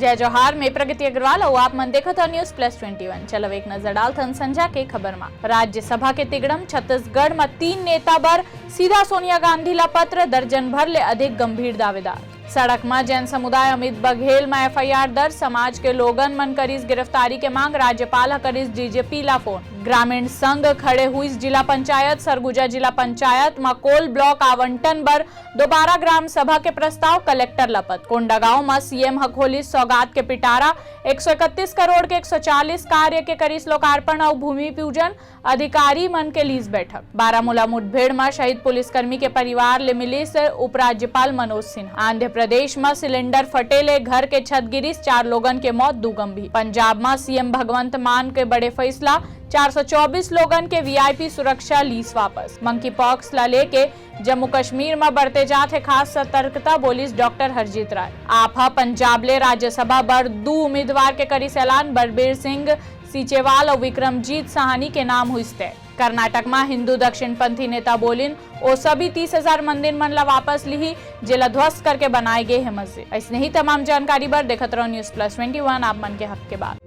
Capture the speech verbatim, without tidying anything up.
जय जोहार, मैं प्रगति अग्रवाल अउ आप मन देखत हो News Plus Twenty One। चलो एक नजर डालथन संझा के खबर मा। राज्यसभा के तिगड़म, छत्तीसगढ़ म तीन नेता बर सीधा सोनिया गांधी ला पत्र, दर्जन भर ले अधिक गंभीर दावेदार। सड़क म जैन समुदाय अमित बघेल म F I R दर्ज, समाज के लोगन मन करिस गिरफ्तारी के मांग, राज्यपाल ह करिस D G P ला फोन। ग्रामीण संघ खड़े हुइस जिला पंचायत, सरगुजा जिला पंचायत म कोल ब्लॉक आवंटन बर दोबारा ग्राम सभा के प्रस्ताव, कलेक्टर ल पत्र। कोंडागांव म C M ह खोलिस सौगात के पिटारा, एक सौ इकतीस करोड़ के एक सौ चालीस कार्य के करिस लोकार्पण अउ भूमि पूजन, अधिकारी मन के लीस बैठक। बारामूला मुठभेड़ म शहीद पुलिसकर्मी के परिवार ले मिलिस उपराज्यपाल मनोज सिन्हा। आंध्र प्रदेश म सिलेंडर फटे ले घर के छत गिरिस, चार लोगन के मौत, दू गंभीर। पंजाब म C M भगवंत मान के बड़े फैसला, चार सौ चौबीस लोगन के V I P सुरक्षा लीस वापस। मंकी पॉक्स ला लेके जम्मू कश्मीर म बरते जात हे खास सतर्कता, बोलिस डॉक्टर हरजीत राय। आप ह पंजाब ले राज्यसभा बर दू उम्मीदवार के करिस ऐलान, बलबीर सिंह सीचेवाल अउ विक्रमजीत साहनी के नाम हुइस तय। कर्नाटक म हिंदू दक्षिणपंथी नेता बोलिन, ओ सभी तीस हजार मंदिर मन ला वापस लिही, जेला ध्वस्त करके बनाए गे हे मस्जिद। अइसने ही तमाम जानकारी बर देखत रहो News Plus Twenty One, आप मन के हक के बात।